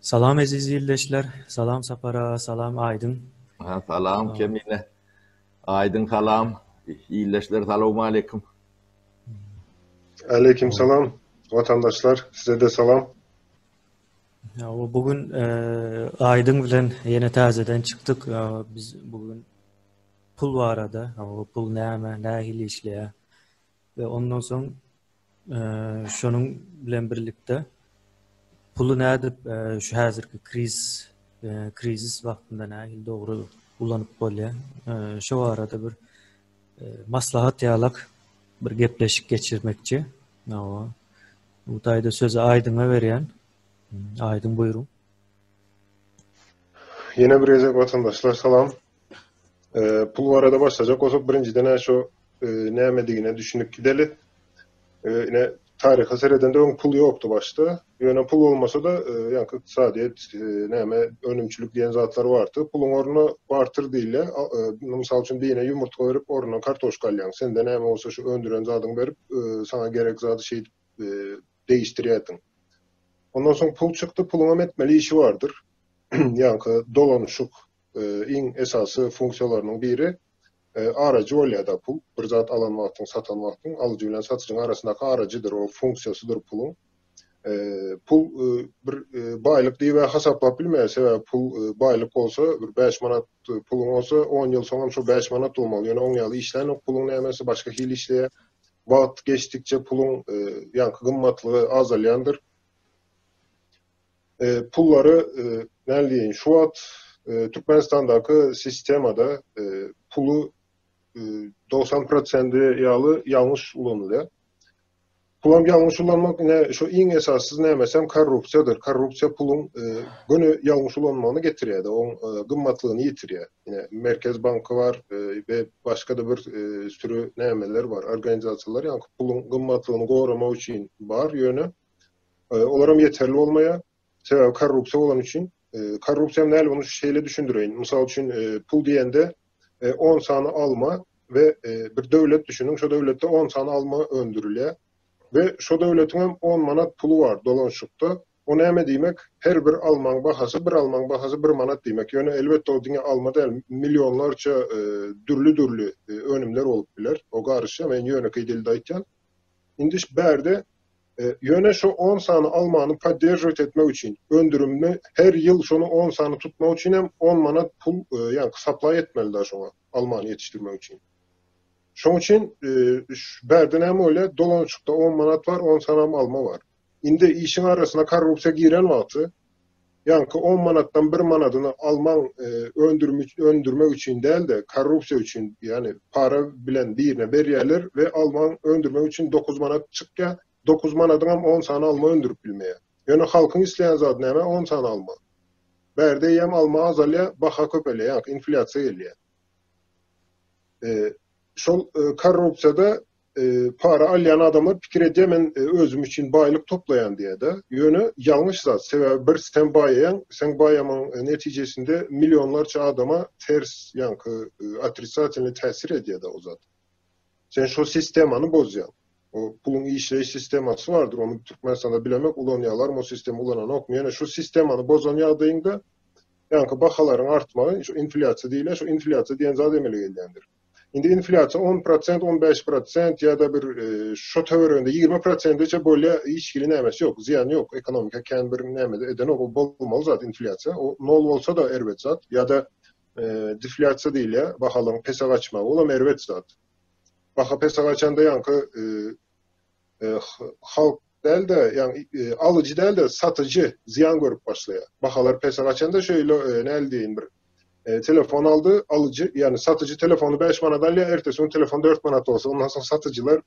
Salam eziz ildeşler, salam Sapar aga, salam Aýdyň. Ha, salam Kemine. Aýdyň salam. Ildeşler salowmaleýkim. Aleýkim salam watandaşlar, size-de salam. Ya, bu gün e, Aýdyň bilen ýene täzeden çykdyk. Biz bu gün pul barada, pul näme, nähili işleýär we ondan soň Şonuň bilen birlikde puly nädip şu häzirki kriz krizis wagtynda nähili dogry ulanyp bolýar? Şo barada bir maslahat ýalak bir gepleşik geçirmekçi. Hawa. Bu taýda sözi Aýdyňa berýän. Aýdyň buýruň. Ýene bir gezek watandaşlar salam. Pul barada başlajak bolsak birinjiden şu nämedigine düşünip gideli. Ine taryha seredende öň pul ýokdy başda. Ýöne pul bolmasa-da ýaňky ykdysadyýet näme önümçilik diýen zatlar bardy. Puluň ornuna barter diýilýär. Mysal üçin birine ýumurtga berip ornuna kartoşka alýaň. Sende näme bolsa şu öndüren zadyňy berip saňa gerek zady şeýdip degişdirýärdiň. Ondan soň pul çykdy, puluňam etmeli işi bardyr. Ýaňky dolanyşyk iň esasy funksiýalarynyň biri arajy bolýar-da pul. Bir zat alan wagtyň, satan wagtyň alyjy bilen satyjyň arasyndaky arajydyr, o funksiýasydyr puluň. Pul bir baýlyk diýip hasaplap bilmeýär, sebäbi pul baýlyk bolsa, bir 5 manat puluň bolsa, 10 ýyl soňam şo 5 manat bolmaly. Ýöne oň ýaly işlänok, puluň nämesi başga hili işleýär. Wagt geçdikçe puluň ýaňky gymmatlygy azalýandyr. Pullary näl diýeýin, şu wagt Türkmenistandaky sistemada puly 90 prosendi ýaly ýalňyş ulanylýar. Pulam ýalňyş ulanmak ine şu iň esasy nämesem korrupsiýadyr. Korrupsiýa puluň göni ýalňyş ulanmagyna getirýär-de, oň gymmatlygyny ýitirýär. Ine Merkez banky bar we başga-da bir sürü nämeler bar, organizasiýalar ýaňky puluň gymmatlygyny goramak üçin bar, ýöne Olaram ýeterli bolmaýar. Sebäbi korrupsiýa bolany üçin. Korrupsiýam näl ony şeýle düşündireýin. Mysal üçin pul diýende 10 sany alma we bir döwlet düşüniň, şo döwletde 10 sany alma öndürilýär we şo döwletiň hem 10 manat puly bar dolanyşykda. O näme diýmek? Her bir almaň bahasy, bir almaň bahasy bir manat diýmek. Ýöne elbetde o diňe alma däl, millionlarça dürli-dürli önümler bolup biler. O garyşýar, men ýönekeý dilde aýtýan. Indi bärde Ýöne şo on sany almany podderžiwat etmek üçin, öndürimini her ýyl şony on sany tutmak üçin hem on manat pul, ýaňky saplaý etmeli da şoňa, almany ýetişdirmek üçin. Şoň üçin bärde näme bolýar, dolanyşykda on manat bar, on sanam alma bar. Indi işiň arasyna korrupsiýa giren wagty, Ýaňky on manatdan bir manadyny almaň öndürmek üçin däl-de, korrupsiýa üçin, ýagny para bilen birine berýärler we almaň öndürmek üçin dokuz manat çykýar. Dokuz manadyňam on sany alma öndürip bilmeýär. Ýöne halkyň isleýän zady näme? On sany alma. Bärde eýýäm alma azalýar, baha köpelýär, ýaňky inflýasiýa gelýär. Şol korrupsiýada para alýan adamlar pikir edýär men özüm üçin baýlyk toplaýan diýýär-de. Ýöne ýalňyş zat. Sebäbi bir sen baýaýaň, seň baýamaň netijesinde millionlarça adama ters ýaňky otrisatilnyý täsir edýär-de o zat. Sen şo sistemany bozýaň. O puluň işleýiş sistemasy bardyr, ony Türkmenistanda bilemok ulanýarlarmy o sistema ulananokmy. Ýöne şu sistemany bozan ýagdaýyňda ýaňky bahalaryň artmagy, şu inflýasiýa diýilýär, şu inflýasiýa diýen zat emele gelýändir. Indi inflýasiýa 10 prosent, 15 prosent ýa-da bir şo töwereginde 20 prosenteçe bolýa, hiç hili nämesi ýok, zyýany ýok, ekonomika kän bir näme edenok, o bolmaly zat inflýasiýa, o nol bolsa-da erbet zat, ýa-da deflýasiýa diýilýär, bahalaryň pese gaçmagy, olam erbet zat. Baha pese gaçanda ýaňky halk däl-de, ýagny alyjy däl-de, satyjy zyýan görüp başlaýar. Bahalar pese gaçanda şeýle näl diýeýin bir telefon aldy, alyjy, ýagny satyjy telefony 5 manat alýar, ertesi gün telefon 4 manat bolsa, ondan soň satyjylar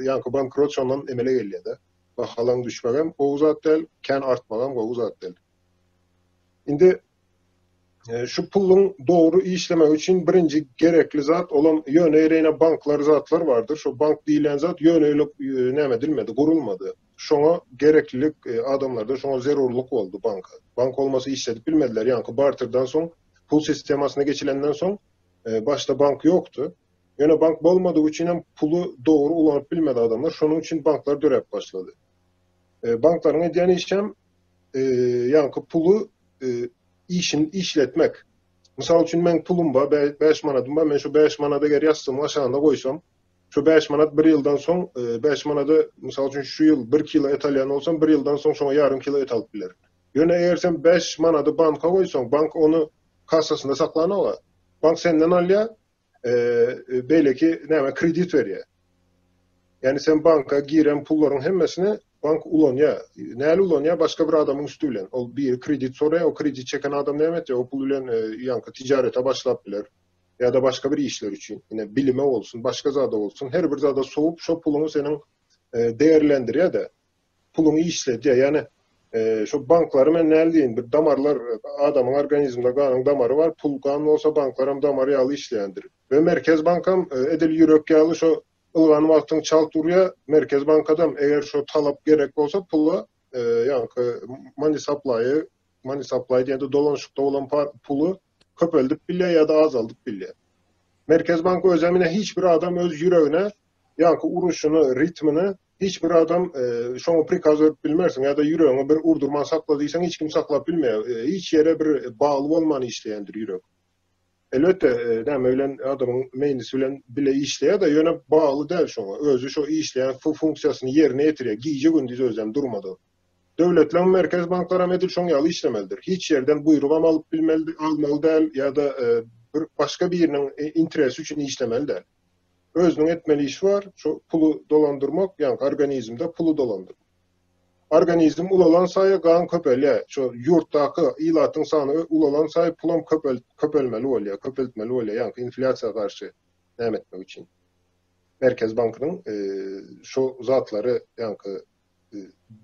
ýaňky bankrot şondan emele gelýär-de. Bahalaryň düşmegem gowy zat däl, kän artmagam gowy zat däl. Indi Şu puluň dogry işlemegi üçin birinji gerekli zat olam ýöne ýere banklar zatlar bardyr. Şo bank diýilýän zat ýöne ýöne näme edilmedi, gurulmady. Şoňa gereklilik adamlarda şoňa zerurlyk boldy banka. Bank bolmasa işledip bilmediler. Ýaňky barterden soň pul sistemasyna geçilenden soň başda bank ýokdy. Ýöne bank bolmadygy üçin hem puly dogry ulanyp bilmedi adamlar. Şonuň üçin banklar döräp başlady. Banklaryň edýän işi hem. ýaňky puly işini işletmek. Mysal üçin meň pulum bar, 5 manadym bar, men şu 5 manady eger ýassygymyň aşagynda goýsam, şu 5 manat bir ýyldan soň, 5 manada mysal üçin şu ýyl 1 kilo et alýan bolsam, bir ýyldan soň şoňa ýarym kilo et alyp bilerin. Ýöne eger sen 5 manady banka goýsaň, bank ony kassasynda saklanok-a. Bank senden alýar, beýleki näme kredit berýär. Ýagny sen banka giren pullaryň hemmesini bank ulanýar. Näle ulanýar? Başga bir adamyň üsti bilen. Ol biri kredit soraýar, o kredit çeken adam näme etýär? O pul bilen ýaňky tijarete başlap biler. Ýa-da başga bir işler üçin. Ine bilime bolsun, başga zada bolsun, her bir zada sowup şo puluňy seniň değerlendirýär-de. Puluňy işledýär. Ýagny şo banklary men näl diýin, bir damarlar adamyň organizminde ganyň damary bar, pul gan bolsa banklaram damar ýaly işleýändir. We Merkez bankam edil ýürek ýaly şo ylgan wagtyň çalt urýar, Merkez bankadam eger şo talap gerek bolsa pula ýaňky money supply-y, money supply diýende dolanyşykda bolan puly köpeldip bilýär ýa-da azaldyp bilýär. Merkez bank özem ine hiç bir adam öz ýüregine ýaňky uruşyny, ritmini Hiç bir adam şoňa prikaz berip bilmersiň ýa-da ýüregiňi bir urdurman sakla diýseň hiç kim saklap bilmeýär. Hiç ýere bir bagly bolman işleýändir ýürek. Elbetde, näme bilen adamyň meýnisi bilen bile işleýär-de, ýöne bagly däl şoňa. Özi şo işleýän funksiýasyny ýerine ýetirýär, gije-gündiz özem durmadan. Döwletleň merkez banklaram edil şoň ýaly işlemelidir. Hiç ýerden buýrugam alyp bilmeli, almaly däl ýa-da bir başga biriniň interesi üçin işlemeli däl. Özüniň etmeli işi bar, şo puly dolandyrmak, ýagny organizmde puly dolandyrmak. Organizm ulalan saýy gan köpelýär. Şo ýurtdaky ilatyň sany ulalan saýy pulam köpel köpelmeli bolýar, köpeltmeli bolýar, ýagny inflýasiýa garşy näme etmek üçin. Merkez bankynyň şo zatlary ýagny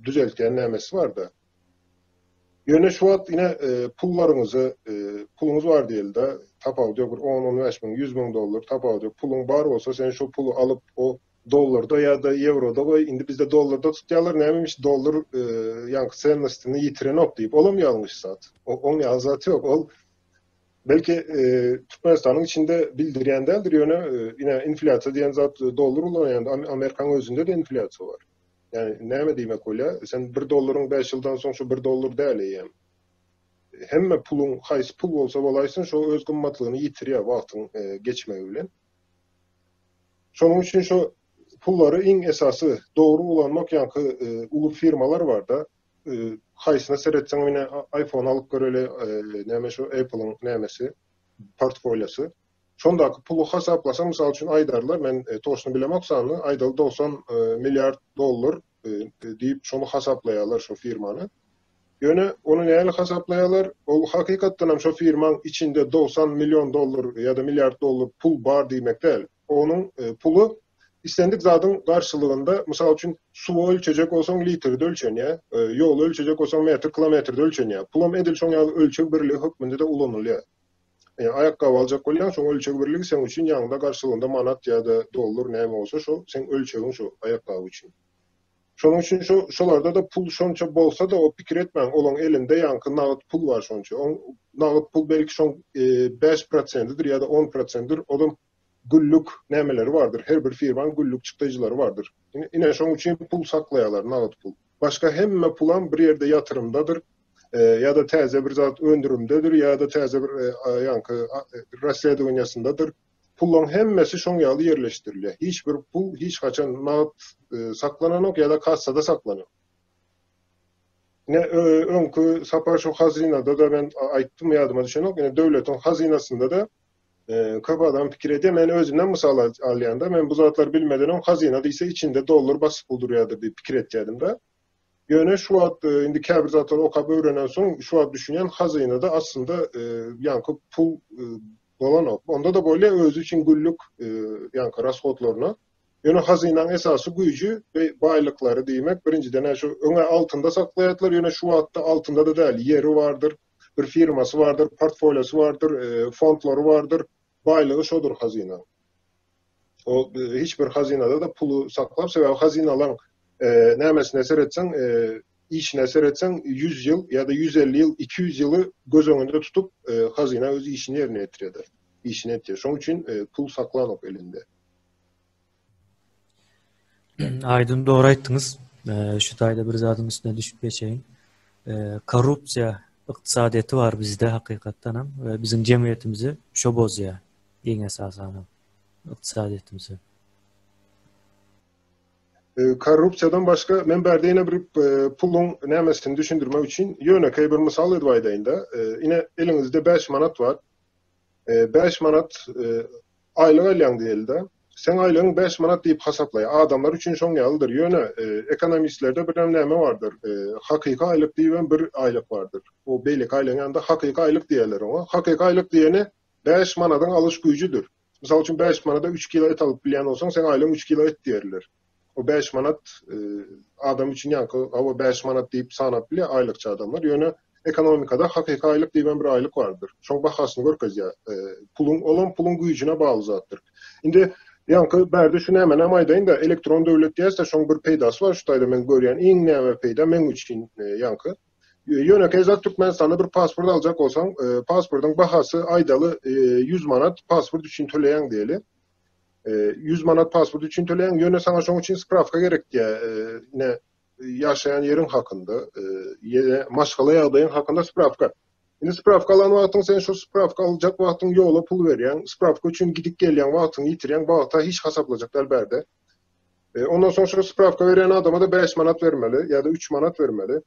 düzeltýän nämesi bar-da. Ýöne şu wagt ine pullaryňyzy, puluňyz bar diýeli-de, tapawudy ýok, bir on, on bäş müň, 100 müň dollar tapawudy ýok. Puluň bar bolsa, sen şo puly alyp, o dollarda ýa-da ýewroda goý. Indi bizde dollarda tutýarlar, nämemiş dollar ýaňky sennostyny ýitirenok diýip. Olam ýalňyş zat. Oň ýaly zat ýok. Ol belki Türkmenistanyň içinde bildirýän däldir, ýöne ine inflýasiýa diýen zat dollar ulanýan, Amerikanyň özünde-de inflýasiýa bar. Ýagny näme diýmek bolýar? Sen bir dollaryň bäş ýyldan soň şo bir dollar däl eýýäm. Hemme puluň haýsy pul bolsa bolaýsyn şo öz gymmatlygyny ýitirýär wagtyň geçmegi bilen. Şonuň üçin şo pullary iň esasy dogry ulanmak ýaňky uly firmalar barda haýsyna seretseň ine iPhone alyp göreli näme şo Apple-yň nämesi portfoliosy. Şondaky puly hasaplasaň, mysal üçin aýdarlar, men toçny bilemok sanyny, aýdaly 90 milliard dollar diýip şony hasaplaýarlar şo firmany. Ýöne ony nähili hasaplaýarlar? Ol hakykatdan hem şo firmaň içinde 90 million dollar ýa-da milliard dollar pul bar diýmek däl. Onuň puly islendik zadyň garşylygynda, mysal üçin, suwy ölçejek bolsaň litrde ölçenýär, ýoly ölçejek bolsaň metr, kilometrde ölçenýär. Pulam edil şoň ýaly ölçeg birligi hökmünde-de ulanylýar. Ýa aýakgaby aljak bolýaň, şoň ölçeg birligi seň üçin ýaňda garşylygynda manat ýa-da dollar näme bolsa şo seň ölçegiň şo aýakgaby üçin. Şonuň üçin şo şolarda-da pul şonça bolsa-da o pikir etmäň olaň elinde ýaňky nagyt pul bar şonça. Oň nagyt pul belki şoň bäş prosendidir ýa-da on prosendir odam güllük nämeleri bardyr. Her bir firmaň güllük çykdaýjylary bardyr. Ine şoň üçin pul saklaýarlar nagyt pul. Başga hemme pulam bir ýerde ýatyrymdadyr. Ýa-da täze bir zat öndürimdedir, ýa-da täze bir ýaňky rasledowaniýasyndadyr. Pullaryň hemmesi şoň ýaly ýerleşdirilýär. Hiç bir pul hiç haçan nagt saklananok ýa-da kassada saklanok. Ine, öňki sapar şu hazynada-da men aýtdym, ýadyma düşenok. Ine, döwletiň hazynasynda-da köp adam pikir edýär. Men özümden mysal alýan-da, men bu zatlary bilmeden öň hazyna diýse içinde dollar basyp durýardyr diýip pikir etýärdim-de. Ýöne şu wagt indi käbir zatlary okap öwrenensoň şu wagt düşünýän hazynada aslynda ýaňky pul bolanok. Onda-da bolýar özi üçin günlük ýaňky rashodlaryna. Ýöne hazynaň esasy güýji we baýlyklary diýmek birinjiden-ä şu öňe altynda saklaýardylar ýöne şu wagtda altynda-da däl ýeri bardyr, bir firmasy bardyr, portfoliosy bardyr, fondlary bardyr. Baýlygy şodur hazynaň. O hiç bir hazynada-da puly saklap, sebäbi hazynalaň nämesine seretseň, işine seretseň 100 ýyl ýa-da 150 ýyl, 200 ýyly göz öňünde tutup, hazyna öz işini ýerine ýetirýär. Işini etýär. Şonuň üçin pul saklanok elinde. Aýdyn dogry aýtdyňyz. Şu taýda bir zadyň üstüne düşüp geçeýin. Korrupsiýa ykdysadyýeti bar bizde hakykatdan hem we biziň jemgyýetimizi şo bozýar iň esasanam ykdysadyýetimizi. Korrupsiýadan başga men bärde ýene bir puluň nämesini düşündirmek üçin ýönekeý bir mysal edip aýdaýynda. Ine eliňizde 5 manat bar. 5 manat aýlyk alýaň diýeli-de. Seň aýlygyň 5 manat diýip hasaplaýar. Adamlar üçin şoň ýalydyr. Ýöne ekonomistlerde bir näme bardyr. Hakyky aýlyk diýibem bir aýlyk bardyr. O beýleki aýlygyň ýanynda hakyky aýlyk diýerler oňa. Hakyky aýlyk diýeni 5 manadyň alyş güýjüdir. Mysal üçin 5 manada 3 kilo et alyp bilýän bolsaň, seň aýlygyň 3 kilo et diýerler. O 5 manat adam üçin ýaňky hawa 5 manat diýip sanap bilýär aýlykçy adamlar. Ýöne ekonomikada hakyky aýlyk diýibem bir aýlyk bardyr. Şoň bahasyny görkezýär. Puluň olam puluň güýjüne bagly zatdyr. Indi ýaňky bärde şu nämänem aýdaýyn-da, elektron döwlet diýäs-de şoň bir peýdasy bar şu taýda men görýän iň näme peýda meň üçin ýaňky. Ýönekeý zat Türkmenistanda bir pasport aljak bolsaň, pasportyň bahasy aýdaly 100 manat pasport üçin töleýäň diýeli. 100 manat pasport üçin töleýäň, ýöne saňa şoň üçin sprawka gerek diýä, ine ýaşaýan ýeriň hakynda, ýa maşgala ýagdaýyň hakynda sprawka. Indi sprawka alan wagtyň sen şo sprawka aljak wagtyň ýola pul berýäň, sprawka üçin gidip gelýäň, wagtyňy ýitirýäň, wagta hiç hasaplajak däl bärde. Ondan soň şo sprawka berýän adama-da 5 manat bermeli ýa-da 3 manat bermeli.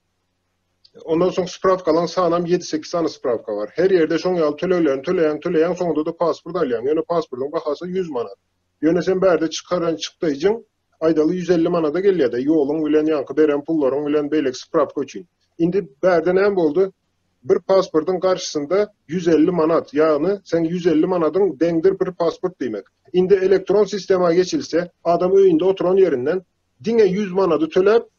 Ondan soň sprawkalaryň sanam 7-8 sany sprawka bar. Her ýerde şoň ýaly töleglerini töleýäň, töleýäň, soňunda-da pasport alýaň. Ýöne pasportyň bahasy 100 manat. Ýöne sen bärde çykaran çykdaýjyň aýdaly 150 manada gelýär-de, ýoluň bilen, ýaňky beren pullaryň bilen beýleki sprawka üçin. Indi bärde näme boldy? Bir pasportyň garşysynda 150 manat, ýagny seň 150 manadyň deňdir bir pasport diýmek. Indi elektron sistema geçilse, adam öýünde oturan ýerinden diňe 100 manady töläp,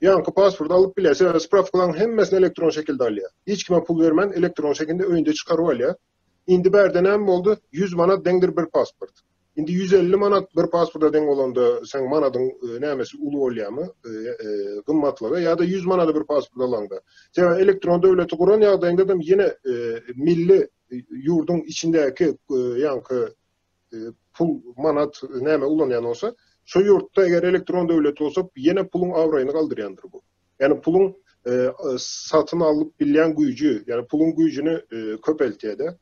ýaňky pasporty alyp bilýär. Sebäbi sprawkalaryň hemmesini elektron şekilde alýar. Hiç kime pul bermän elektron şekilde öýünde çykaryp alýar. Indi bärde näme boldy? 100 manat deňdir bir pasport. Indi 150 manat bir pasporta deň bolanda seň manadyň nämesi uly bolýarmy? Gymmatlygy ýa-da 100 manada bir pasport alaňda. Sebäbi elektron döwleti guran ýagdaýyňda-da ýene milli ýurduň içindäki ýaňky pul manat näme ulanýan bolsa, şo ýurtda eger elektron döwleti bolsa, ýene puluň abraýyny galdyrýandyr bu. Ýagny puluň satyn alyp bilýän güýji, ýagny puluň güýjüni köpeltýär-de.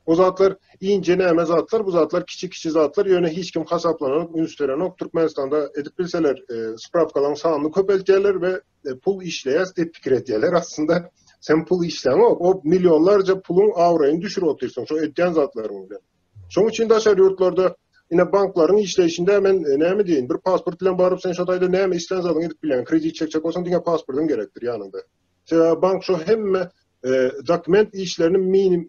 O zatlar ince näme zatlar, bu zatlar kiçi-kiçi zatlar, ýöne hiç kim hasaplananok, üns berenok. Türkmenistanda edip bilseler, sprawkalaryň sanyny köpeltýärler we pul işleýäs diýip pikir edýärler. Aslynda sen pul işläňok, o millionlarca puluň abraýyny düşürip otyrsyň şo edýän zatlaryň bilen. Şoň üçin daşary ýurtlarda ine banklaryň işleýşinde men näme diýeýin, bir pasport bilen baryp sen şo taýda näme islän zadyňy edip bilýäň. Kredit çekjek bolsaň diňe pasportyň gerekdir ýanyňda. Sebäbi bank şo hemme dokument işlerini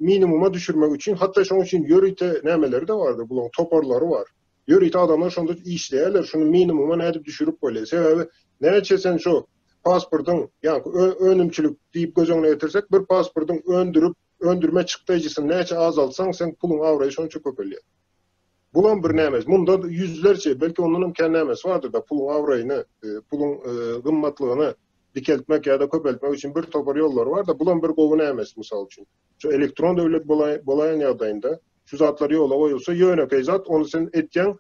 minimuma düşürmek üçin, hatda şoň üçin ýörite nämeleri-de bardyr, bularyň toparlary bar. Ýörite adamlar şonda işleýärler, şuny minimuma nädip düşürip bolýar. Sebäbi näçe sen şo pasportyň, ýaňky önümçilik diýip göz öňüne getirsek, bir pasportyň öndürip, öndürme çykdaýjysyny näçe azaltsaň, seň puluň abraýy şonça köpelýär. Bulam bir nämesi. Munda ýüzlerçe, belki ondanam kän nämesi bardyr-da, puluň abraýyny, puluň gymmatlygyny dikeltmek ýa-da köpeltmek üçin bir topar ýollary bar-da, bulam bir gowy nämesi, mysal üçin. Şu elektron döwlet bolaýan ýagdaýynda, şu zatlar ýola goýulsa, ýönekeý zat, ony sen etýäň,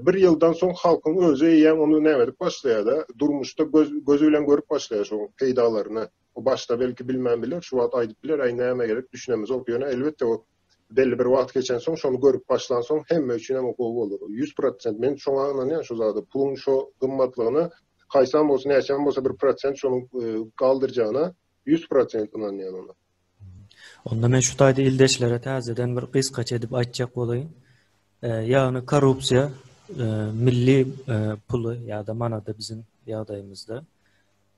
bir ýyldan soň halkyň özi eýýäm ony näme edip başlaýar-da, durmuşda göz gözi bilen görüp başlaýar şoň peýdalaryny. O başda belki bilmän biler, şu wagt aýdyp biler, äý nämä gerek, düşünemizok, ýöne elbetde o belli bir wagt geçensoň, şony görüp başlansoň hemme üçin hem gowy bolar. 100% men şoňa ynanýan şu zada, puluň şo gymmatlygyny haýsam bolsa, näçem bolsa bir prosent şonuň galdyrjagyna 100% ynanýan ona. Onda men şu taýda ildeşlere täzeden bir gysgaça edip aýtjak bolaýyn. Ýagny korrupsiýa milli puly ýa-da manady biziň ýagdaýymyzda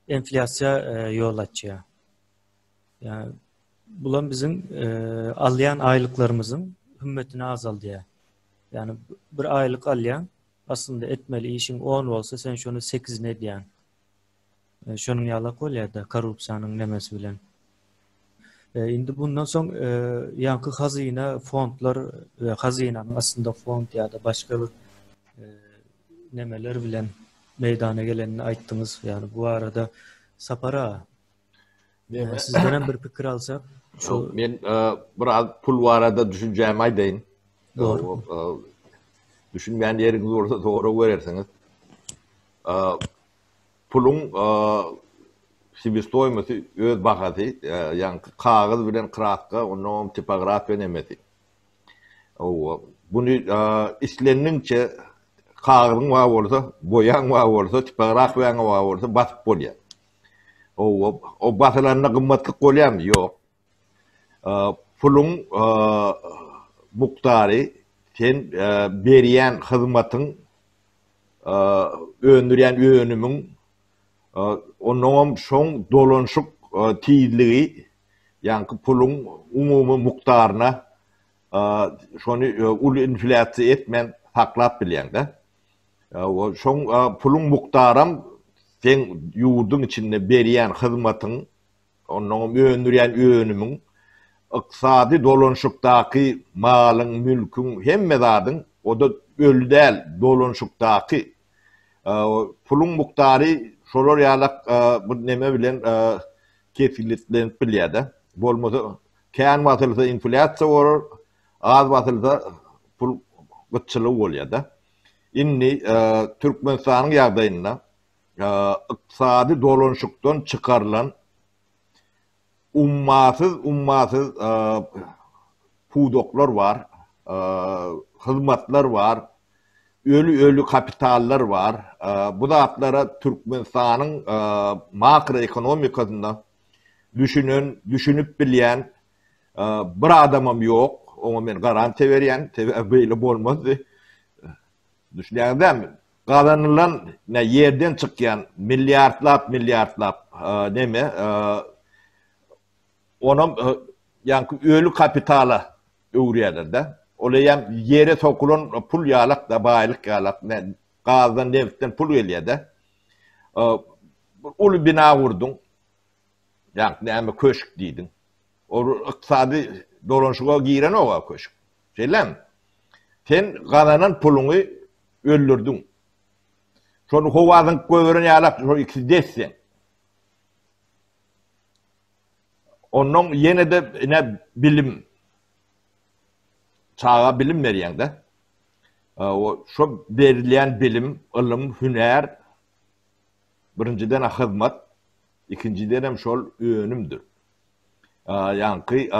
inflýasiýa ýol açýar. Ýa bulam biziň alýan aýlyklarymyzyň hümmetini azaldýar. Ýagny bir aýlyk alýaň, aslynda etmeli işiň 10 bolsa, sen şony 8-ini edýäň. Şonuň ýalak bolýar-da korrupsiýanyň nemesi bilen. Indi bundan soň ýaňky hazyna fondlar we hazynanyň aslynda fond ýa-da başga bir nemeler bilen meýdana gelenini aýtdyňyz. Ýagny bu barada Sapar aga Sizden hem bir pikir alsak. Şu men biraz pul barada düşünjämi aýdaýyn. Dogry. Düşünmeýän ýeriňiz bolsa sorag berersiňiz. Puluň. sebestoýmosy öz bahasy, ýaňky kagyz bilen kraska, onnoňam tipografiýa nemesi. Hawa, buny islendigiňçe kagyzyň bar bolsa, boýaň bar bolsa, tipografiýaň bar bolsa basyp bolýar. Hawa, o basylanda gymmatlyk bolýarmy? Ýok. Puluň mukdary sen berýän hyzmatyň, öndürýän önümiň, onnoňam şoň dolanyşyk tizligi, ýaňky puluň umumy mukdaryna şony uly inflýasiýa etmän saklap bilýäň-de. Şoň puluň mukdaram seň ýurduň içinde berýän hyzmatyň Onnoňam öndürýän önümiň, ykdysady dolanyşykdaky malyň, mülküň, hemme zadyň, o-da öli däl, dolanyşykdaky puluň mukdary şolar ýalak bir neme bilen kesgitlenip bilýär-de. Bolmasa, kän basylsa inflýasiýa bolar, az basylsa pul gytçylygy bolýar-da. Indi Türkmenistanyň ýagdaýynda ykdysady dolanyşykdan çykarylan ummasyz ummasyz pudaklar bar, hyzmatlar bar, öli-öli kapitallar bar. Bu zatlara Türkmenistanyň makroekonomikasynda düşünen, düşünip bilýän bir adamam ýok. Oňa men garantiýa berýän, sebäbi beýle bolmazdy. Düşünýäňiz dälmi? Gazanylan ne ýerden çykýan milliardlap milliardlap neme onam ýaňky öli kapitala öwürýärler-de. Ol eýýäm ýere sokulan pul ýalak-da, baýlyk ýalak, gazdan, nebitden pul gelýär-de. Uly bina gurduň, ýaňky näme köşk diýdiň. Ol ykdysady dolanyşyga girenok-a köşk. Şeýlemi? Sen gazanan puluňy öldürdiň. Şony howa zyňyp goýberen ýalak, şol ikisi desseň. Onnoň ýene-de ine bilim. Çaga bilim berýäň-de. O şo berilýän bilim, ylym, hünär birinjiden hyzmat, ikinjidenem şol önümdir. Ýaňky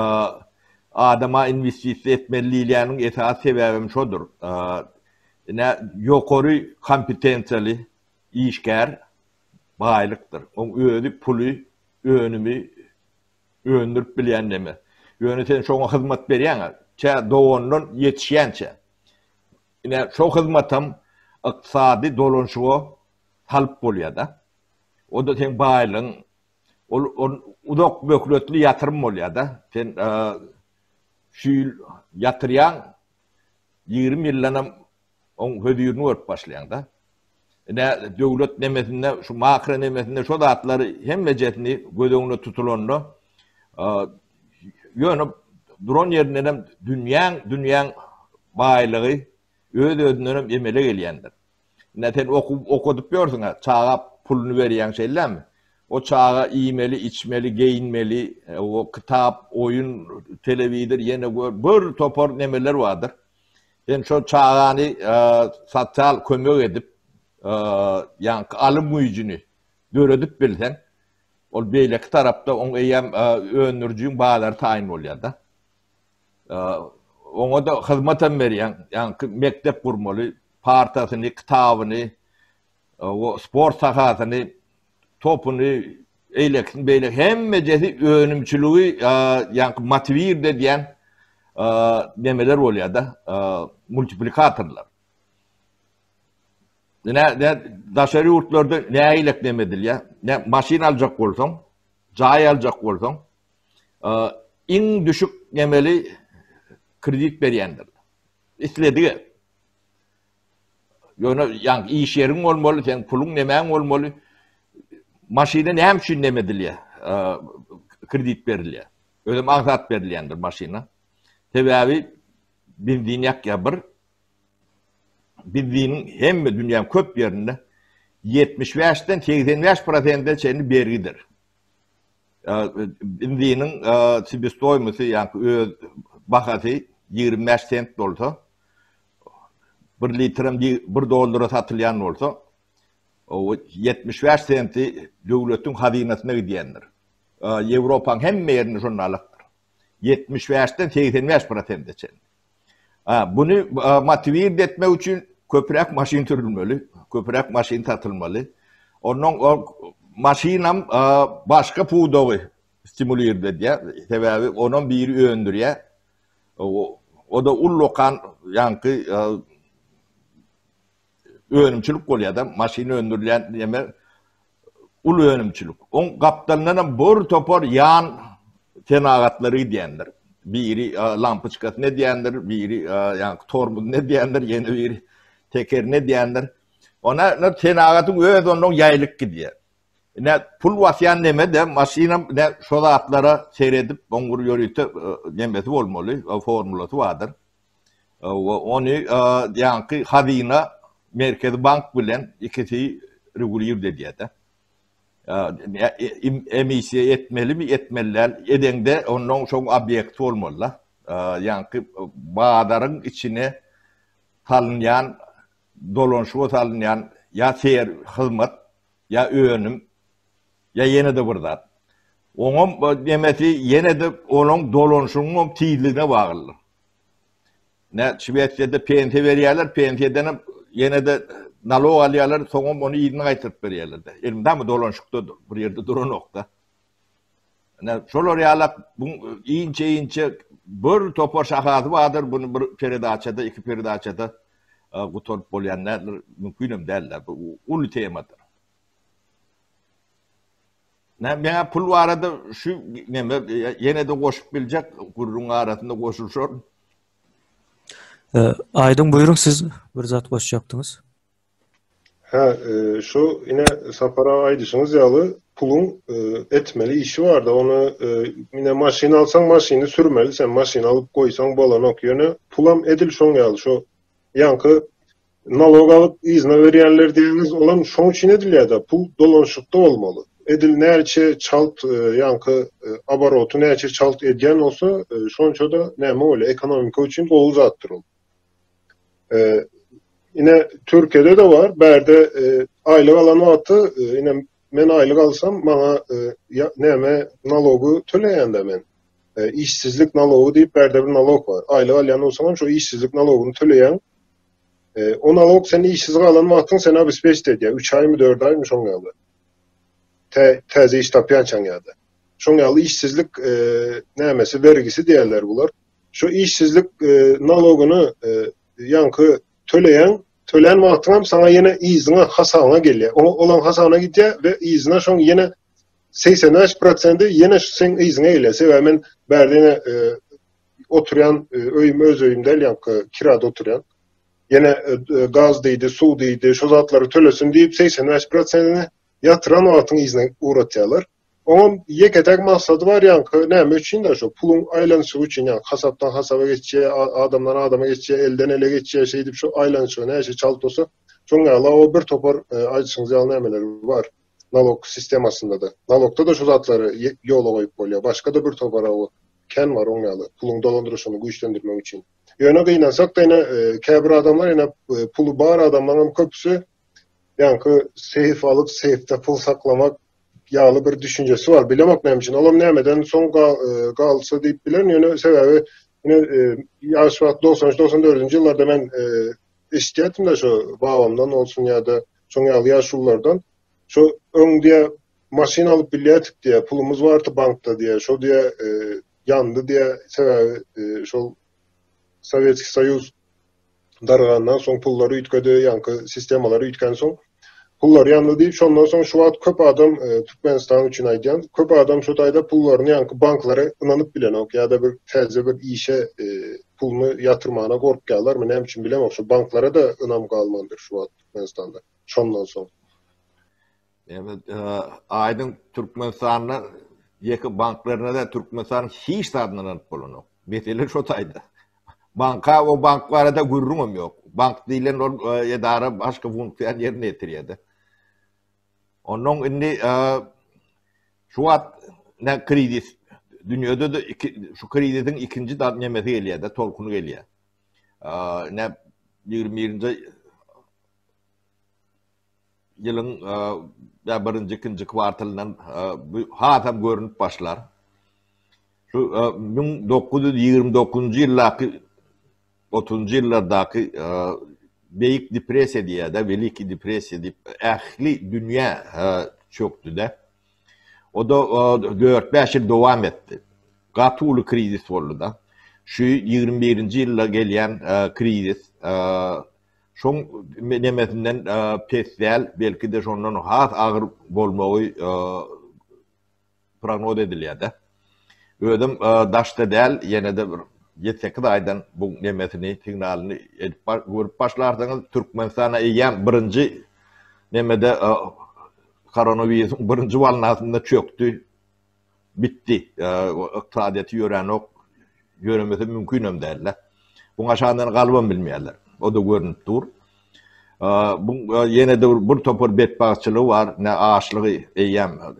adama inwestisiýa etmeli diýilýäniň esasy sebäbem şodur. Ine, ýokary kompetensiýaly işgär baýlykdyr. Oň özi puly, önümi öndürip bilýän neme. Ýöne sen şoňa hyzmat berýäň-ä, tä dogandan ýetişýänçä. Ine, şo hyzmatam ykdysady dolanyşyga salyp bolýar-da. O-da seň baýlygyň Ol ol uzak möhletli ýatyrym bolýar-da. Sen şu ýyl ýatyrýaň, 20 ýyldanam oň hözirini görüp başlaýaň-da. Ine, döwlet nemesinde, şu makro nemesinde şo zatlary hemmejesini göz öňünde tutulanda, ýöne duran ýerindenem dünýäň, dünýäň baýlygy öz-özündenem emele gelýändir. Ine sen okuw okadyp ýörsüň-ä, çaga puluny berýäň şeýlemi? O çaga iýmeli, içmeli, geýinmeli, o kitap, oýun, telewizor ýene gör bir topar nemeler bardyr. Sen şo çagany sosial kömek edip, ýaňky alym güýjüni döredip bilseň, ol beýleki tarapda oň eýýäm öndürijiň bazary taýyn bolýar-da. Oňa-da hyzmatam berýäň. Ýaňky mekdep gurmaly, partasyny, kitabyny, sport sahasyny, topuny, eýlekisini beýle hemmejesi önümçiligi ýaňky motiwird edýän nemeler bolýar-da, multiplikatorlar. Ine, daşary ýurtlarda nägilek neme edilýär? Ne maşyn aljak bolsaň, jaý aljak bolsaň, iň düşük nemeli kredit berýändir. Isledige. Ýöne ýaňky iş ýeriň bolmaly, seň puluň nemäň bolmaly. Maşyna näme üçin neme edilýär? Kredit berilýär. Özem aňsat berilýändir maşyna. Sebäbi benzin ýakýar bir. Benziniň hemme dünýäň köp ýerinde 75-den 85 prosente çenli bergidir. Benziniň sebestoýmosy, ýagny öz bahasy 25 sent bolsa, bir litrem bir dollara satylýan bolsa, O 75 senti döwletiň hazynasyna gidýändir. Ýewropaň hemme ýerinde şonda alakdyr. 75-den 85 prosente çenli. Buny motiwird etmek üçin köpräk maşyn sürülmeli, köpräk maşyn satylmaly. Ondan ol maşynam başga pudagy stimulird edýär. Sebäbi onam biri öndürýär. O-da ullakan ýaňky önümçilik bolýar-da, maşyn öndürilýän ýeme uly önümçilik. Oň gapdalyndan hem bir topar ýan senagatlary gidýändir. Biri lampoçkasyny edýändir, biri ýaňky tormozyny edýändir, ýene biri tekerini edýändir. Ona senagatyň öz ondan ýaýlyp gidýär. Ine pul basýan neme-de, maşynam ine şo zatlara seredip, oň bir ýörite nemesi bolmaly, formulasy bardyr. We ony ýaňky hazyna Merkezi bank bilen ikisi regulird edýär-de. Emissiýa etmelimi, etmeli däl. Edeňde ondan şoň obýekti bolmaly-da. Ýaňky bazaryň içine salynýan, dolanyşyga salynýan ýa ser hyzmat, ýa önüm, ýa ýene-de bir zat. Oňam nemesi ýene-de onuň dolanyşygyňam tizligine baglydyr. Nä Şwesiýada pensiýa berýärler, pensiýadanam ýene-de nalog alýarlar, soňam ony yzyna gaýtaryp berýärler-de. Elmydama dolanyşykda bir ýerde duranok-da. Ine, şolar ýalak bu inçe-inçe bir topar şahasy bardyr, buny bir peredaçada, iki peredaçada gutaryp bolýan däldir, mümkinem däldir. Bu uly temadyr. Nä, meňä pul barada şu neme ýene-de goşup biljek gürrüň arasynda goşulyşaryn. Aýdyň buýruň siz bir zat goşjakdyňyz. Hä, şu ine Sapar aga aýdyşyňyz ýaly puluň etmeli işi barda ony ine maşyn alsaň maşyny sürmeli sen maşyn alyp goýsaň bolanok ýöne pulam edil şoň ýaly şo ýaňky nalog alyp yzyna berýänler diýýäňiz olam şoň üçin edilýärde pul dolanyşykda bolmaly edil näçe çalt ýaňky oboroty näçe çalt edýän bolsa şonça-da näme bolýar ekonomika üçin gowy zatdyr ol. Ine Türkiýede-de bar, bärde aýlyk alan wagty ine men aýlyk alsam maňa näme nalogy töleýän-de men. Işsizlik nalogy diýip bärde bir nalog bar. Aýlyk alýan bolsaňam şo işsizlik nalogyny töleýäň. O nalog sen işsiz galan wagtyň seni obespeçit edýär. 3 aýmy, 4 aýmy şoň ýaly. Täze iş tapýançaň ýa-da. Şoň ýaly işsizlik nämesi, bergisi diýerler bular. Şu işsizlik nalogyny ýaňky töleýäň, tölän wagtyňam saňa ýene yzyňa hasabyňa gelýär. O olaň hasabyna gidýär we yzyna şoň ýene 85 prosendi ýene şu seň yzyňa gelýär. Sebäbi men bärde ýene oturýan öýüm öz öýüm däl ýaňky kirada oturýan. Ýene gaz diýdi, suw diýdi, şo zatlary tölesin diýip 85 prosendini ýatyran wagtyň yzyna ugratýarlar. Oňam ýeke-täk maksady bar ýaňky näme üçin-de şo puluň aýlanyşygy üçin ýaňky hasapdan hasaba geçýär, adamdan adama geçýär, elden ele geçýär şeýdip şo aýlanyşygy näçe çalt bolsa şoň ýaly o bir topar aýdyşyňyz ýaly nämeler bar nalog sistemasynda-da. Nalogda-da şu zatlary ýola goýup bolýar. Başga-da bir topar o kän bar oň ýaly puluň dolandyryşyny güýçlendirmek üçin. Ýöne gynansak-da ine käbir adamlar ine puly bar adamlaryňam köpüsi ýaňky seýf alyp seýfde pul saklamak ýaly bir düşünjesi bar. Bilemok näme üçin. Olam nämeden soň galsa diýip bilerin. Ýöne sebäbi ine ýaş wagt 93-94-nji ýyllarda men eşitýärdim-de şo babamdan bolsun ýa-da şoň ýaly ýaşululardan. Şo öň diýä maşyn alyp bilýärdik diýä, pulumyz bardy bankda diýä, şo diýä ýandy diýä, sebäbi şol Sowetskiý Soýuz dargandan soň pullar üýtgedi, ýaňky sistemalar üýtgänsoň pullar ýandy diýip, şondan soň şu wagt köp adam e, Türkmenistan üçin aýdýan, köp adam şu taýda pullaryny ýaňky banklara ynanyp bilenok ýa-da bir täze bir işe e, puluny ýatyrmana gorkýarlarmy, näme üçin bilemok, şu banklara-da ynam galmandyr şu wagt Türkmenistanda şondan soň. Evet, e, aýdyň Türkmenistanda ýeke banklaryna da Türkmenistan hiç zadyna ynanyp bolanok. Mesele şo taýda. Banka o bank barada gürrüňem ýok. Bank diýlen ol e, edara başga funksiýany ýerine ýetirýär-de. Ondan indi e, şu wagt ne krizis dünýäde de iki, şu krizisiň ikinji da nemesi gelýär-de, tolkuny gelýär. E, ne 21-nji. ýylyň ýa birinji, ikinji kwartalyndan bu hasam görnüp başlar. Şu 1929-njy ýyldaky, otuzynjy ýyllardaky Beýik depressiýa diýýär-de, Welikiý depressiýa diýip, ähli dünýä çökdi-de. O-da dört-bäş ýyl dowam etdi. Gaty uly krizis boldy-da. Şu 21-nji ýylda gelýän krizis şoň nemesinden pes däl, belki-de şondan has agyr bolmagy prognoz edilýär-de. Özem daşda däl, ýene-de bir ýedi-sekiz aýdan bu nemesini, signalyny edip görüp başlarsyňyz. Türkmenistan eýýäm birinji nemede koronawirusyň birinji walnasynda çökdi, bitdi. Ykdysadyýeti ýöränok, ýöremesi mümkinem däl-de. Buň aşagyndan galybam bilmeýärler. O-da görnüp dur. Bu ýene-de bir topar betbagtçylygy bar. Ine açlygy eýýäm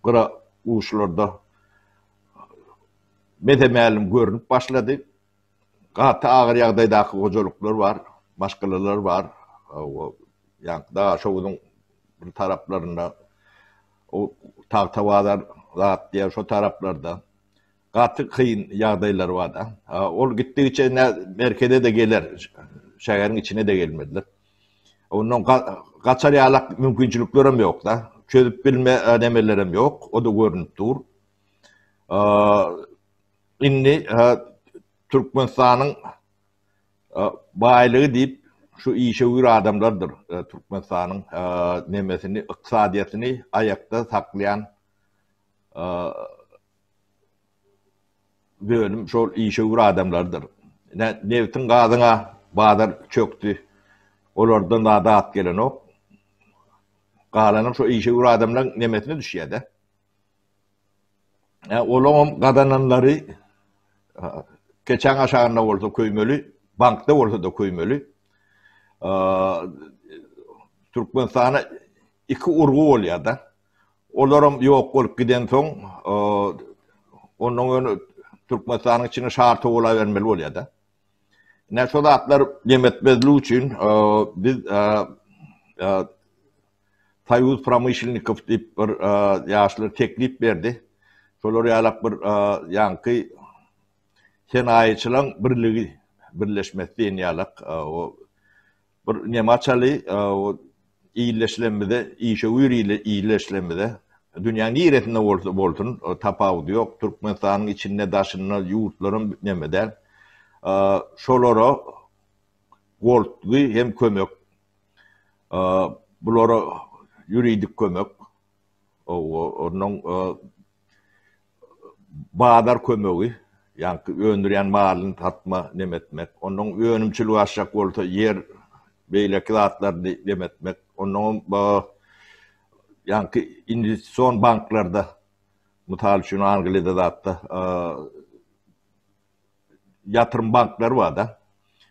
gyra uçlarda mese-mälim görnüp başlady. Gaty agyr ýagdaýdaky hojalyklar bar, maşgalalar bar. Ýaňky Daşoguzyň bir taraplarynda, o Tagtabazar zat diýýär, şo taraplarda gaty kyn ýagdaýlar bar-da. Ol gitdigiçe ine merkeze-de geler, şäheriň içine-de gelmediler. Ondan gaçar ýalak mümkinçiliklerem ýok-da. Çözüp bilme nemelerem ýok, o-da görnüp dur. Indi Türkmenistanyň baýlygy diýip şu işewür adamlardyr Türkmenistanyň nemesini, ykdysadyýetini aýakda saklaýan bölüm şol işewür adamlardyr. Ine, nebtiň gazyň-a bazar çökdi. Olardan zat at gelenok. Galanam şo işewür adamlaryň nemesine düşýär-de. Ýa olaňam gazananlary keçäň aşagynda bolsa köýmeli, bankda bolsa-da köýmeli. Türkmenistana iki urgy bolýar-da. Olaram ýok bolup gidensoň, ondan öň Türkmenistanyň içine şar towalabermeli bolýar-da. Ine şo zatlar demetmezlik üçin biz Soýuz promyşlennikow diýip bir ýaşlar teklip berdi. Şolar ýalak bir ýaňky senaýyçylaň birligi, birleşmesi diýen ýalak o Bir neme açaly, o illeşilenimize, işewür illeşilenimize, dünýäň niresinde bolsa bolsun, tapawudy ýok, Türkmenistanyň içinde, daşynda, ýurtlaram neme däl. Şolara goltgy hem kömek, bulara ýuridik kömek, ondan bazar kömegi, ýaňky öndürýän malyny satma, neme etmek, onnoň önümçilik açjak bolsa ýer, beýleki zatlaryny neme etmek, onnoňam ýaňky investision banklarda, mysal üçin Angliýada zatda ýatyrym banklary bar-da.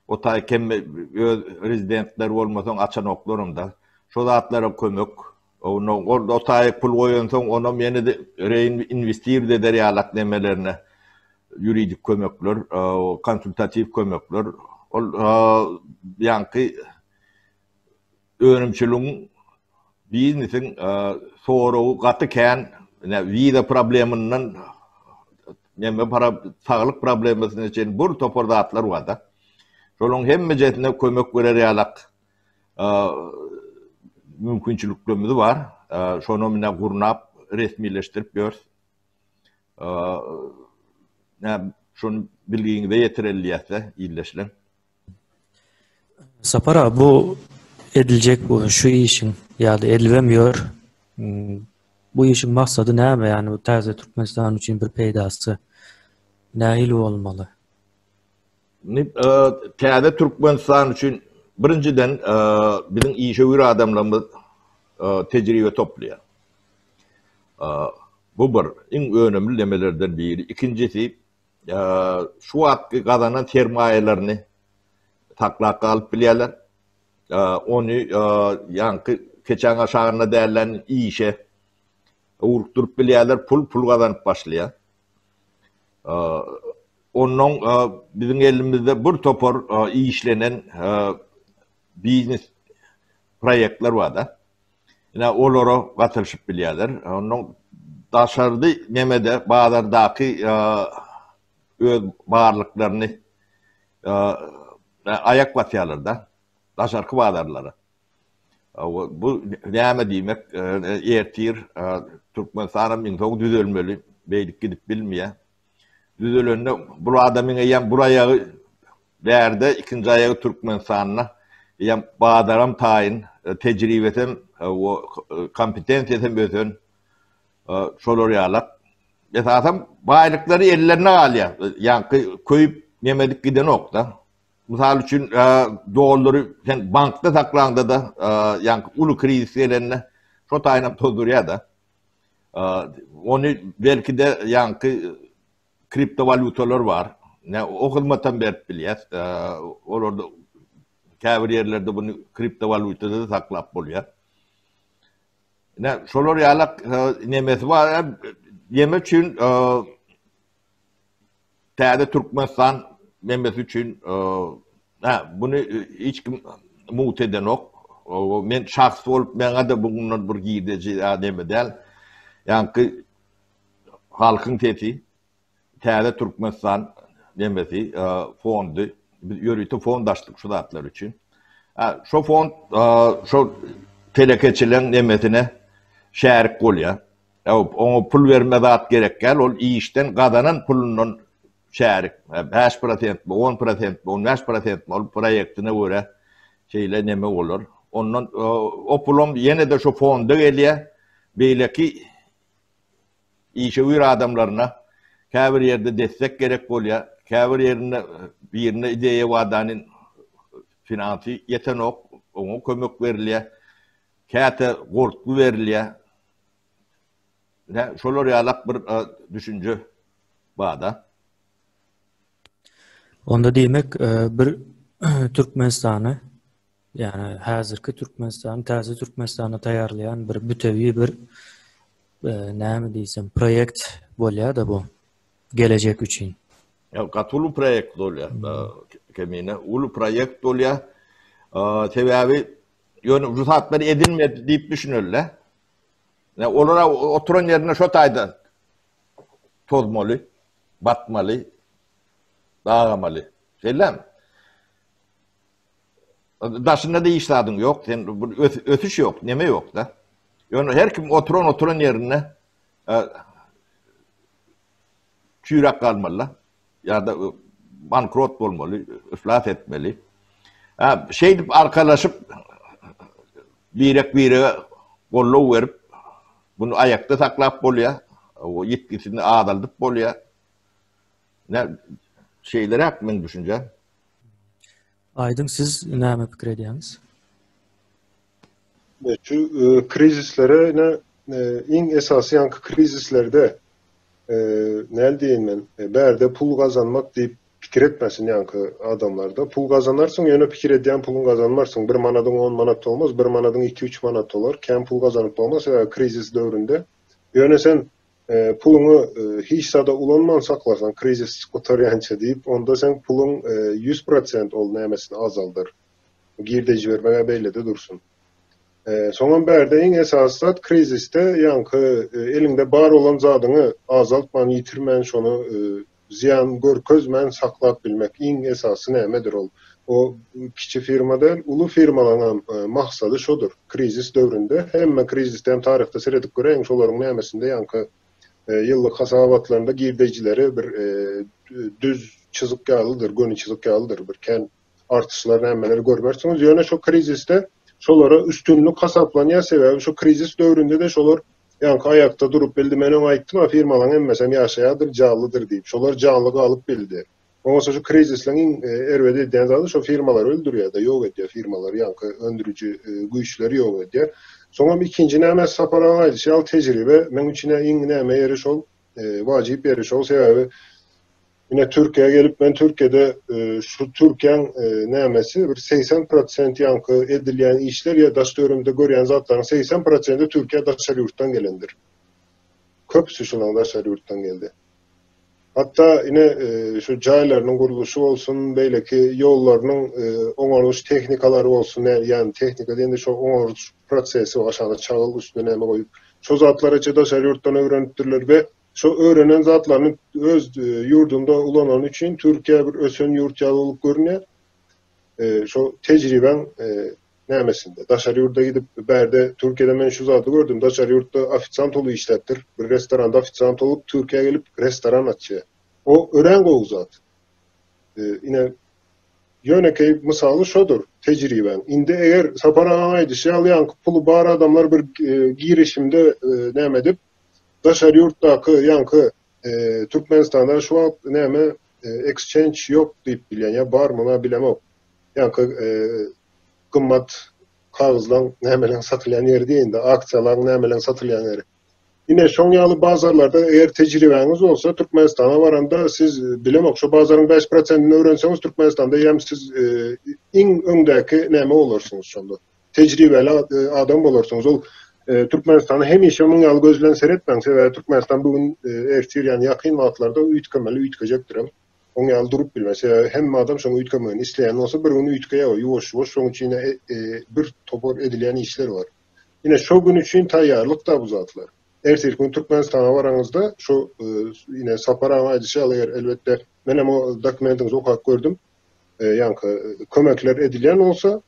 O taý kem öz rezidentleri bolmasaň açanoklaram-da. Şo zatlara kömek. Onda ol o taý pul goýansoň onam ýene-de reinwestird eder ýalak nemelerine ýuridik kömekler, konsultatiw kömekler. Ol ýaňky önümçiligiň, biznesiň soragy gaty kän. Ine, wiza problemyndan neme para saglyk problemasyna çenli bir topar zatlar bar-da. Şolaryň hemmejesine kömek berer ýalak mümkinçiliklerimiz bar. Şonam ine gurnap, resmileşdirip ýörüs. Ine, şony bilgiňize ýetireli diýýäs-de, ildeşler. Sapar aga bu ediljek bu şu işiň ýa-da edilibem ýör. Bu işiň maksady näme? Ýagny bu täze Türkmenistan üçin bir peýdasy nähili bolmaly? Indi täze Türkmenistan üçin birinjiden biziň işewür adamlarymyz tejribe toplaýar. Bu bir iň önümli nemelerden biri. Ikinjisi şu wagtky gazanan sermaýalaryny saklap galyp bilýärler. Ony ýaňky keçäň aşagynda dällän işe ugrukdyryp bilýärler, pul pul gazanyp başlaýar. Onnoň biziň elimizde bir topar işlenen biznes. proýektler bar-da. Ine olara gatylyşyp bilýärler. Ondan daşardy nemede bazardaky öz barlyklaryny aýak basýarlar-da. Daşarky bazarlara. Bu näme diýmek? Ertir Türkmenistanam iň soň düzelmeli. Beýdip gidip bilmeýär. Düzelende bu adamyň eýýäm bir aýagy bärde, ikinji aýagy Türkmenistanda. Eýýäm bazaram taýyn, tejribesem, kompetensiýasam ösen. Şolar ýalak. Esasam baýlyklary ellerine galýar. Ýaňky köýüp nemedik gidenok-da. Mysal üçin, dollary sen bankda saklaňda-da, ýaňky uly krizis gelende şo taýynam tozdurýar-da. Ony belki-de ýaňky kriptowalýutalar bar. Ine, o hyzmatam berip bilýäs. Olarda käbir ýerlerde buny kriptowalýutada-da saklap bolýar. Ine, şolar ýalak nemesi bar. Neme üçin Täze Türkmenistan nemesi üçin hä buny hiç kim mugt edenok. Men şahs bolup meňe-de bundan bir girdeji ýa neme däl. Ýaňky halkyň sesi Täze Türkmenistan nemesi fondy. Biz ýörite fond açdyk şu zatlar üçin. Şo fond şo telekeçileň nemesine şärik bolýar. Oňa pul berme zat gerek däl, ol işden gazanan pulundan çärik, 5 prosentmi, 10 prosentmi, 15 prosentmi ol proýektine görä şeýle neme bolar. Ondan o pulam ýene-de şu fonda gelýär. Beýleki işewür adamlaryna käbir ýerde destek gerek bolýar, käbir ýerinde birine ideýa wadanyň finansy ýetenok, oňa kömek berilýär. Käte goltgy berilýär. Ine, şolar ýalak bir düşünje bar-da. Onda diýmek, bir Türkmenistany, ýagny häzirki Türkmenistany täze Türkmenistana taýýarlaýan bir bütewi bir näme diýsem, proýekt bolýar-da bu gelejek üçin. Ýa gaty uly proýekt bolýar, Kemine, uly proýekt bolýar. Sebäbi ýöne bu zatlar edilmedi diýip düşüneli-de. Ýa olara oturan ýerinde şo taýda tozmaly, batmaly, dagamaly. Şeýlemi? Daşynda-da iş zadyň ýok, sen ösüş ýok, neme ýok-da. Ýöne her kim oturan oturan ýerinde e, çüýräp galmaly-da. Ýa-da bankrot bolmaly, iflas etmeli. Ha, şeýdip arkalaşyp birek-birege goldaw berip, bunu aýakda saklap bolýar, o ýitgisini azaldyp bolýar. Ne şeýleräk meň düşünjem. Aýdyň siz näme pikir edýäňiz? Şu e, krizislere ine e, iň esasy ýaňky krizislerde e, näl diýeýin men, bärde pul gazanmak diýip pikir etmesin ýaňky adamlarda. Pul gazanarsyň, ýöne pikir edýän puluň gazanmarsyň. Bir manadyň on manat bolmaz, bir manadyň iki-üç manat bolar. Kän pul gazanyp bolmaz, sebäbi krizis döwründe. Ýöne sen puluňy hiç zada ulanman saklasaň, krizis gutarýança diýip, onda seň puluň 100% ol nämesini azaldar. Girdeji bermeg-ä beýlede dursun. Soňam bärde iň esasy zat krizisde ýaňky eliňde bar bolan zadyňy azaltman, ýitirmän şony zyýan görkezmän saklap bilmek iň esasy nämedir ol. O kiçi firma däl, uly firmalaňam maksady şodur. Krizis döwründe hemme krizisde hem taryhda seredip göräýiň şolaryň nämesinde ýaňky ýyllyk hasabatlarynda girdejileri bir düz çyzyk ýalydyr, göni çyzyk ýalydyr bir kän artyşlar nämeleri görmersiňiz. Ýöne şo krizisde şolara üstünlik hasaplanýar, sebäbi şo krizis döwründe-de şolar ýaňky aýakda durup bildi. Men öň aýtdym-a, firmalaryň hemmesem ýaşaýardyr, janlydyr diýip. Şolar janly galyp bildi. Bolmasa şu krizisleň iň erbet edýän zady şo firmalary öldürýär-de, ýok edýär firmalary, ýaňky öndüriji güýçleri ýok edýär. Soňam ikinji näme Sapar aga aýdyşy ýaly tejribe, meň üçin-ä iň näme ýeri şol, wajyp ýeri şol, sebäbi Ine Türkiýä gelip men Türkiýede şu Türkiýäň nämesi bir 80 prosent ýaňky edilýän işler ýa daş töweregimde görýän zatlaryň 80 prosenti Türkiýä daşary ýurtdan gelendir. Köpüsi şolaň daşary ýurtdan geldi. Hatda ine şu jaýlarynyň gurluşy bolsun, beýleki ýollarynyň oňarylyş tehnikalary bolsun, ýagny tehnika diýende şo oňarylyş prosesi aşagyna çagyl üstüne näme goýup, şo zatlary daşary ýurtdan öwrenipdirler we şo öwrenen zatlaryny öz ýurdunda ulanany üçin Türkiýe bir ösen ýurt ýaly bolup görünýär. Şo tejribäň nämesinde. Daşary ýurda gidip bärde Türkiýede men şu zady gördüm. Daşary ýurtda ofisiant bolup işläpdir. Bir restoranda ofisiant bolup Türkiýä gelip restoran açýar. O örän gowy zat. Ine ýönekeý mysaly şodur tejribäň. Indi eger Sapar agaň aýdyşy ýaly ýaňky puly bar adamlar bir girişimde näme edip daşary ýurtdaky ýaňky Türkmenistanda şu wagt näme exchange ýok diýip bilýän ýa barmy men bilemok. Ýaňky gymmat kagyzlaň nämeleň satylýan ýeri diýeýin-de, aksiýalaň nämeleň satylýan ýeri. Ine, şoň ýaly bazarlarda eger tejribäňiz bolsa, Türkmenistana baranda siz, bilemok, şo bazaryň bäş prosentini öwrenseňiz, Türkmenistanda eýýäm siz iň öňdäki näme bolarsyňyz şonda. Tejribeli adam bolarsyňyz. Ol Türkmenistana hemişe muň ýaly göz bilen seretmäň, sebäbi Türkmenistan bu gün, ertir, ýagny ýakyn wagtlarda üýtgemeli, üýtgejekdirem. Oň ýaly durup bilmez. Sebäbi hemme adam şoň üýtgemegini isleýän bolsa bir gün üýtgeýär o ýuwaş-ýuwaş şoň üçin bir topar edilýän işler bar. Ine şo gün üçin taýýarlyk-da bu zatlar. Ertirki gün Türkmenistana baraňyzda şo ine Sapar agaň aýdyşy ýaly eger elbetde menem o dokumentiňizi okap gördüm. Ýaňky kömekler edilýän bolsa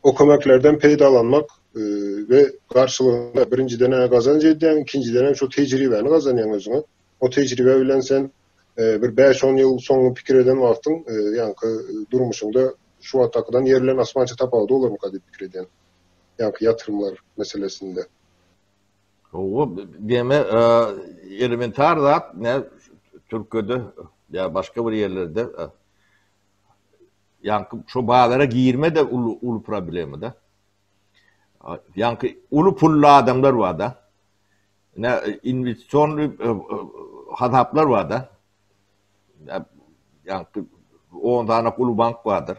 o kömeklerden peýdalanmak we garşylygynda birinjiden-ä gazanç edýäň, ikinjidenem şo tejribäni gazanýaň özüňe. O tejribe bilen sen bir bäş-on ýyl soňuny pikir eden wagtyň, ýaňky durmuşyňda şu wagtdakydan ýer bilen asmança tapawudy bolarmyka diýip pikir edýän. Ýaňky ýatyrymlar meselesinde. Hawa, deme elementar zat, ne Türkiýede ýa başga bir ýerlerde ýaňky şu bazara girme-de uly uly problema-da. Ýaňky uly pully adamlar bar-da. Ine investision hasaplar bar-da. Ýaňky 10 sany uly bank bardyr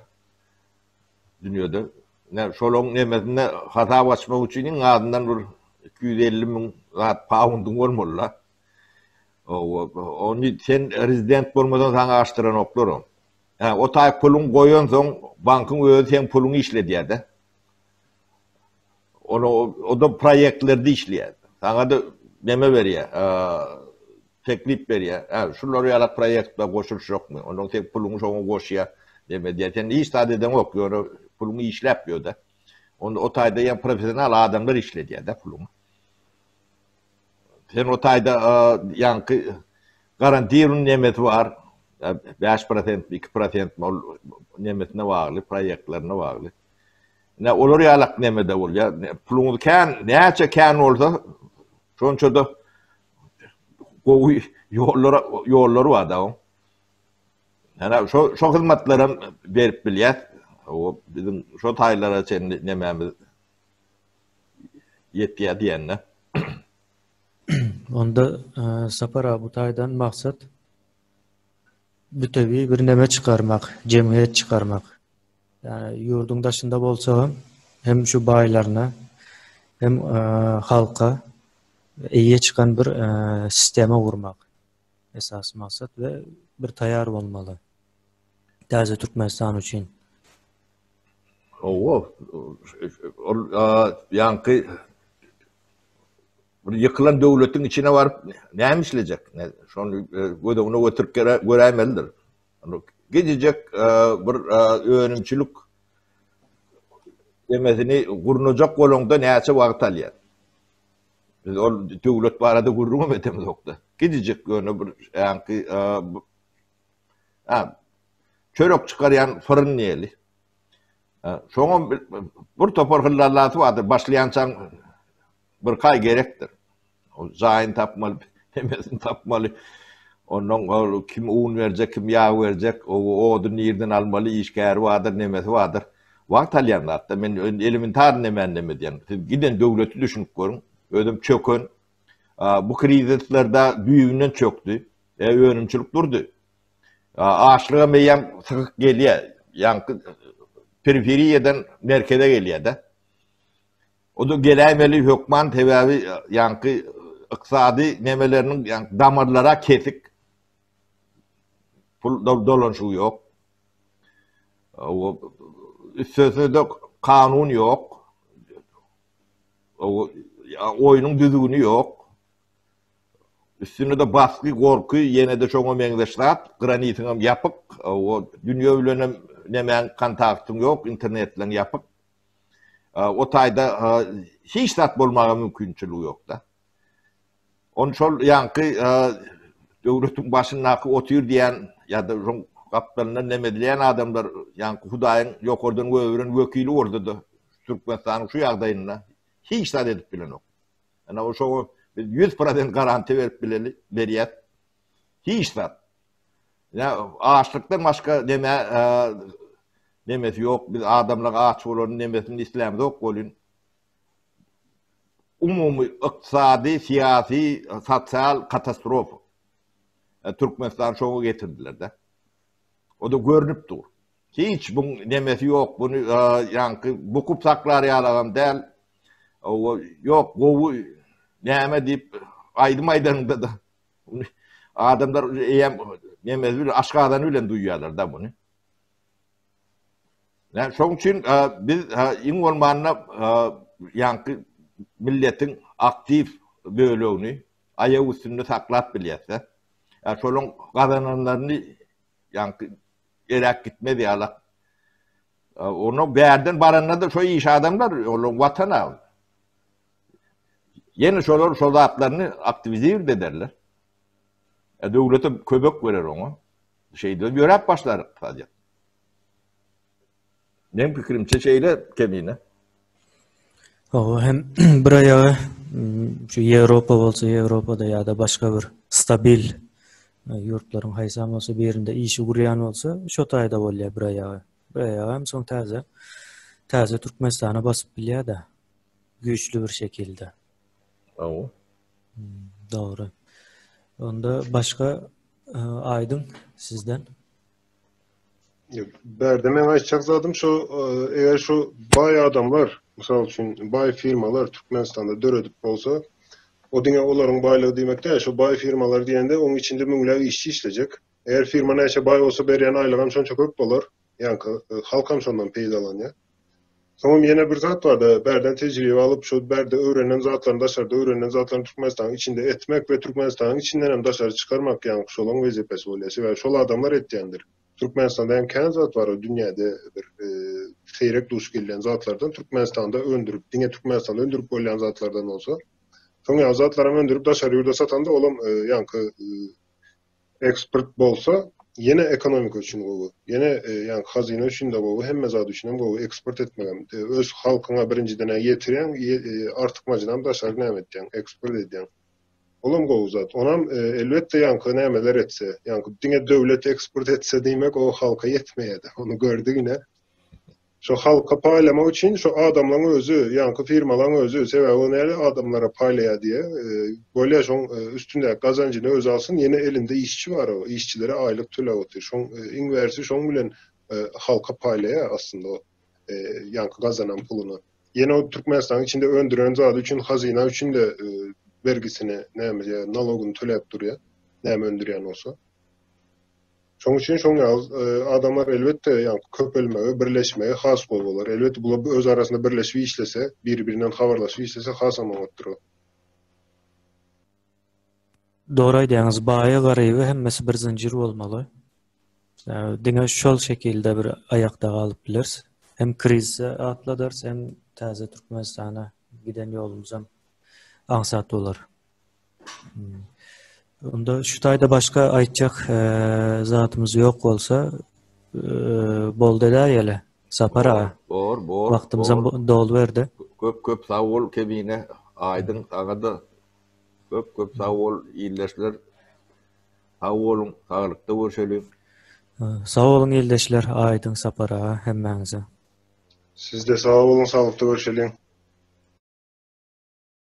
dünýede. Ine şolaryň nemesinde hasap açmak üçin iň azyndan bir 250 müň zat paundyň bolmaly-da. Ony sen rezident bolmasaň saňa açdyranoklar ony. Hä, o taý puluň goýansoň bankyň özi seň puluňy işledýär-de. Ony o da proýektlerde işleýär. Saňa-da neme berýär, teklip berýär. Hä, şular ýaly proýektler goşulyşjakmy? Ondan sen puluňy şoňa goşýar. Neme diýýär, sen hiç zat edeňok, ýöne puluňy işläp ýör-de. Onda o taýda ýa professional adamlar işledýär-de puluňy. Sen o taýda ýaňky garantirowny nemesi bar. 5 prosentmi, 2 prosentmi ol nemesine bagly, proýektlerine bagly. Ine olar ýalak nemede bolýar. Puluňyz kän, näçe kän bolsa, şonça-da gowy ýollar ýollary bar-da oň. Ýani şo şo hyzmatlaram berip bilýäs. O biziň şo taýlara çenli nemämiz ýetýär diýende. Onda Sapar aga bu taýdan maksat bütewi bir neme çykarmak, jemgyýet çykarmak. Ýani ýurduň daşynda bolsagam hem şu baýlaryna hem halka eýe çykan bir sistema gurmak esasy maksat we bir taýar bolmaly. Täze Türkmenistan üçin. Hawa, ol ýaňky bir ýykylan döwletiň içine baryp näme işlejek? Şony göz öňüne getirip göräýmelidir. Gijijek bir önümçilik demesini gurnajak bolaňda näçe wagt alýar? Biz ol döwlet barada gürrüňem edemizok-da. Gijijek ýöne bir ýaňky çörek çykarýan fyryn diýeli. Şoňam bir topar hyllallasy bardyr. Başlaýançaň bir kaý gerekdir. O jaýyny tapmaly, hemmesini tapmaly. Ondan ol kim un berjek, kim ýag berjek, o ody nirden almaly, işgäri bardyr, nemesi bardyr. Wagt alýan zatda. Men elementar nemäni neme diýen. Siz giden döwleti düşünip görüň. Özem çöken. Bu krizislerde düýbünden çökdi. E, önümçilik durdy. Açlygam eýýäm sykyk gelýär. Ýaňky periferiýadan merkeze gelýär-de. O-da geläýmeli hökman, sebäbi ýaňky ykdysady nemeleriniň ýaňky damarlara kesik. Pul dolanyşygy ýok. Üstesine-de kanun ýok. Oýnuň düzgüni ýok. Üstünde-de basgy, gorky, ýene-de şoňa meňzeş zat, granitiňem ýapyk, o dünýe bilenem nemäň kontaktyň ýok, internetleň ýapyk. O taýda hiç zat bolmaga mümkinçiligi ýok-da. Ony şol ýaňky döwletiň başyndaky otyr diýen ýa-da şoň gapdalyndan neme edilýän adamlar ýaňky Hudaýyň ýokardan goýberen wekili bolsa-da Türkmenistanyň şu ýagdaýynda hiç zat edip bilenok. Ýa o şoňa biz 100% garantiýa berip bileli, berýäs. Hiç zat. Ýa açlykdan başga neme nemesi ýok. Biz adamlar aç bolany nemesini islämzok welin umumy ykdysady, syýasy, sosial katastrofa. Türkmenistan şoňa getirdiler-de. O da görnüp dur. Hiç buň nemesi ýok, buny ýaňky bukup saklar ýalagam däl. Ýok, gowy näme diýip aýdym aýdanyňda-da adamlar eýýäm nemesi bilen, aşgazany bilen duýýarlar-da muny. Näme şoň üçin biz iň bolmanda ýaňky milletiň aktiw bölegini aýak üstünde saklap bilýäs-de. Şolaryň gazananlaryny ýaňky eräp gitmez ýalak. Onu bärden baranda-da şo iş adamlar, olar watan al. Ýene şolar şo zatlaryny aktiwizir ederler. E, döwlete kömek berer oňa. Şeýdip ýöräp başlar ykdysadyýet. Meň pikirimçe şeýle Kemine. Hawa, hem bir aýagy şu Ýewropa bolsa Ýewropada ýa-da başga bir stabil e, ýurtlaryň haýsam bolsa birinde işi gurýan bolsa, şo taýda bolýar bir aýagy. Bir aýagy hem soň täze täze Türkmenistana basyp bilýär-de. Güýçli bir şekilde. Hawa. Hmm, dogry. Onda başga e, aýdyň sizden. Bärde meň aýtjak zadym şu, eger şu baý adamlar, mysal üçin, baý firmalar Türkmenistanda döredip bolsa, o diňe olaryň baýlygy diýmek däl, şu baý firmalar diýende oň içinde müňläp işçi işlejek. Eger firma näçe baý bolsa berýän aýlygam şonça köp bolar. Ýaňky halkam şondan peýdalanýar. Soňam ýene bir zat barda, bärden tejribe alyp, şu bärde öwrenen zatlaryny daşarda öwrenen zatlaryny Türkmenistanyň içinde etmek we Türkmenistanyň içinden hem daşary çykarmak ýaňky şolaň wezipesi bolýar. Sebäbi şol adamlar etýändir. Türkmenistanda hem kän zat bar, o dünýäde bir seýrek duş gelýän zatlardan Türkmenistanda öndürip, diňe Türkmenistanda öndürip bolýan zatlardan bolsa, soň ýaly zatlaram öndürip daşary ýurda satanda olam ýaňky Eksport bolsa, ýene ekonomika üçin gowy. Ýene ýaňky hazyna üçin-de gowy, hemme zat üçinem gowy eksport etmegem. Öz halkyňa birinjiden-ä ýetirýäň, artykmajynam daşary näme etýäň, eksport edýäň. Olam gowy zat. Onam elbetde ýaňky nämeler etse, ýaňky diňe döwlet eksport etse diýmek o halka ýetmeýär-de. Ony gördük ine. Şo halka paýlamak üçin şo adamlaň özi, ýaňky firmalaň özi, sebäbi o näle adamlara paýlaýar diýe, bolýa şoň üstündäki gazanjyny özi alsyn, ýene elinde işçi bar o, işçilere aýlyk töläp otyr. Şoň iň bärisi şoň bilen halka paýlaýar aslynda o ýaňky gazanan puluny. Ýene o Türkmenistanyň içinde öndüren zady üçin hazyna üçin-de bergisini näme diýýär, nalogyny töläp durýar, näme öndürýän bolsa. Şonuň üçin şoň ýaly adamlar elbetde ýaňky köpelmegi, birleşmegi has gowy bolar. Elbetde bular öz arasynda birleşip işlese, biri-birinden habarlaşyp işlese hasam oňatdyr o. Dogry aýdýaňyz, baýy garyby hemmesi bir zynjyr bolmaly. Diňe şol şekilde bir aýakda galyp bileris. Hem krizisi atladarys, hem täze Türkmenistana giden ýolumyzam aňsat bolar. Onda şu taýda başga aýtjak zatymyz ýok bolsa, boldy edäýeli. Sapar aga. Bor, bor. Wagtymyzam doly berdi. Köp köp sag bol Kemine, Aýdyň saňa-da köp köp sag bol ildeşler. Sag boluň, saglykda görşeliň. Sag boluň ildeşler, Aýdyň Sapar aga hemmäňize. Sizde sag boluň, saglykda görşeliň.